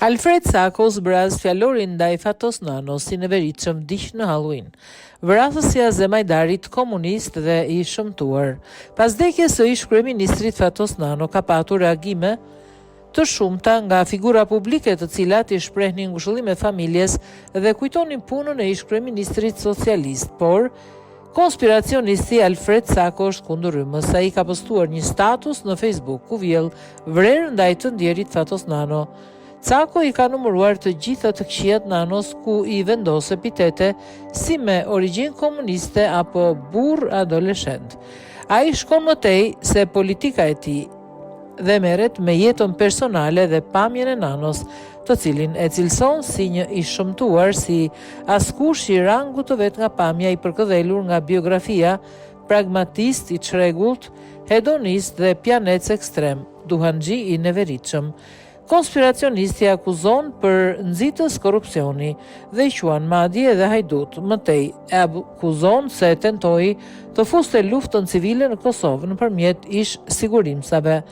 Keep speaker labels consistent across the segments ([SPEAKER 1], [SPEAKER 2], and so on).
[SPEAKER 1] Alfred Cako zbraz fjalorin ndaj Fatos Nanos i neveritshëm vdiq në Halloween. Vrasës i Azem Hajdarit komunist dhe i shëmtuar. Pas vdekjes së ish-kryeministrit Fatos Nano ka patur reagime të shumta nga figura publike të cilat i shprehnin ngushëllime familjes dhe kujtonin punën e ish-kryeministrit socialist, por Konspiracionisti Alfred Cako është kundër rrymës. Ai ka postuar një status në Facebook ku vjell vrer ndaj të ndjerit Fatos Nano. Cako i ka numëruar të gjitha të këqijat Nanos ku i vendos epitete si me origjinë komuniste apo burrë adoleshent. Ai shkon më tej se politika e tij dhe merret me jetën personale dhe pamjen e Nanos, të cilin e cilëson si një i shëmtuar si askush i rangut të vet nga pamja i përkëdhelur nga biografia, pragmatist i çrregullt, hedonist dhe pijanec ekstrem, duhanxhi i neveritshëm. Konspiracionisti e akuzon për nxitës korrupsioni dhe e quan madje edhe hajdut. Më tej, e akuzon se tentoi të fuste luftën civile në Kosovë nëpërmjet ish-sigurimsave,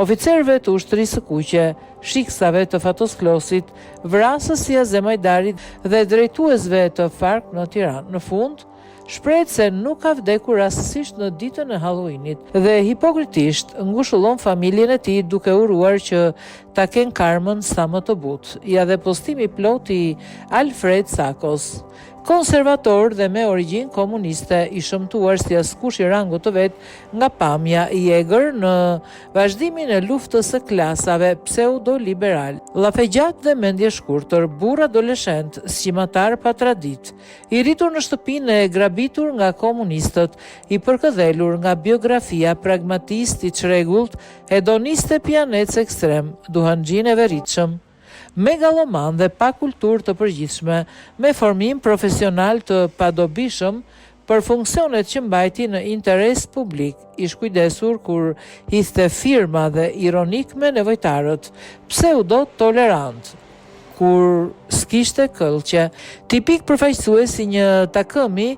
[SPEAKER 1] oficerëve të Ushtrisë së Kuqe, shiksave të Fatos Klosit, vrasës i Azem Hajdarit dhe drejtuesve të FARK në Tiranë. Në fund, shprehet se nuk ka vdekur rastësisht në ditën e Halloween-it dhe hipokritisht ngushëllon familjen e tij duke uruar që ta kenë karmën sa më të butë. Ja dhe postimi i plotë i Alfred Cakos. Konservator dhe me origjinë komuniste, i shëmtuar si askush i rangut të vet nga pamja, i egër në vazhdimin e luftës së klasave pseudo-liberal, llafegjatë dhe mendjeshkurtër, burrë adoleshent, sqimatar pa traditë, I rritur në shtëpinë e grabitur nga komunistët, i përkëdhelur nga biografia, pragmatist i çrregullt, hedonist e pijanec ekstrem, duhanxhi i neveritshëm, megalloman dhe pa kulturë të përgjithshme, me formim profesional të padobishëm për funksionet që mbajti në interes publik, i shkujdesur kur hidhte firma dhe ironik me nevojtarët, pseudo tolerant. Kur s'kishte këllqe. Tipik përfaqësues i një takëmi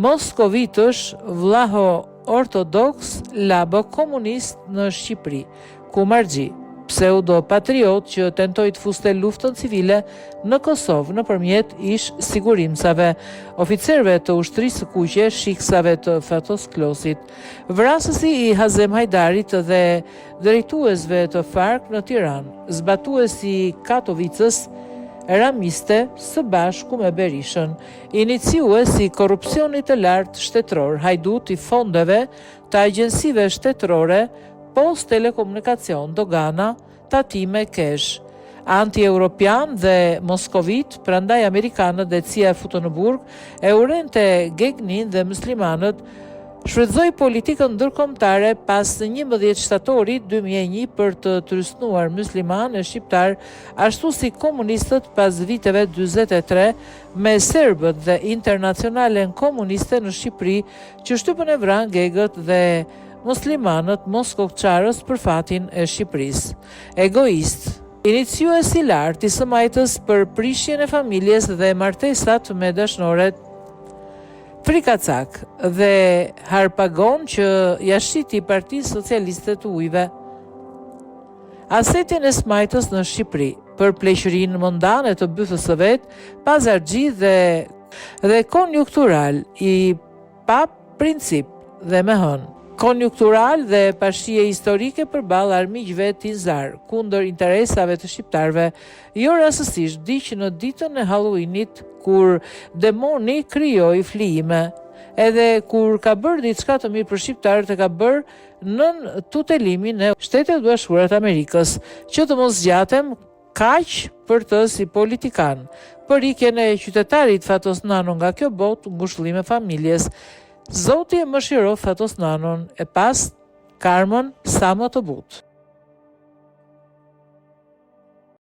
[SPEAKER 1] moskovitësh vllaho-ortodoks labo komunist në Shqipëri, kumarxhi, pseudo-patriot që tentoi të fuste luftën civile në Kosovë nëpërmjet ish-sigurimsave, oficerëve të Ushtrisë së Kuqe, shiksave të Fatos Klosit, vrasësi i Hazem Hajdarit dhe drejtuesve të FARK në Tiranë, zbatues i Katovicës, ramiste së bashku me Berishën, iniciues i korrupsionit të lartë shtetëror, hajdut i fondeve të agjencive shtetërore, postë telekomunikacion, dogana, tatime, kesh, anti-europian dhe moskovit, prandaj amerikanët dhe CIA e futën në burg, e urrente gegnin dhe myslimanët, shfrytëzoi politikën ndërkombëtare pas 11 shtatorit 2001 për të trysnuar myslimanë e shqiptarë, ashtu si komunistët pas viteve 43 me serbët dhe internacionalen komuniste në Shqipëri që shtypën e vranë gegët dhe Muslimanët moskokëçarës për fatin e Shqipërisë. Egoist. Iniciues i lartë i së majtës për prishjen e familjes dhe martesat me dashnoret frikacak dhe harpagon që ia shiti Partisë Socialiste të ujve. Asetin e së majtës në Shqipëri, për pleqërinë mondane të bythës së vet, pazarxhi dhe dhe konjuktural i Pa princip dhe me hënë. Konjuktural dhe pa shije historike përballë armiqve tinzarë, kundër interesave të shqiptarëve, jo rastësisht vdiq në ditën e Halloween-it kur demoni krijoi flijime. Edhe kur ka bërë diçka të mirë për shqiptarët e ka bërë nën tutelimin e Shteteve të Bashkuara të Amerikës. Që të mos zgjatem, Kaq për të si politikan. Për ikjen e qytetarit Fatos Nano nga kjo botë, ngushëllime familjes. Zoti e mëshiroftë Fatos Nanon e pastë karmën sa më të butë.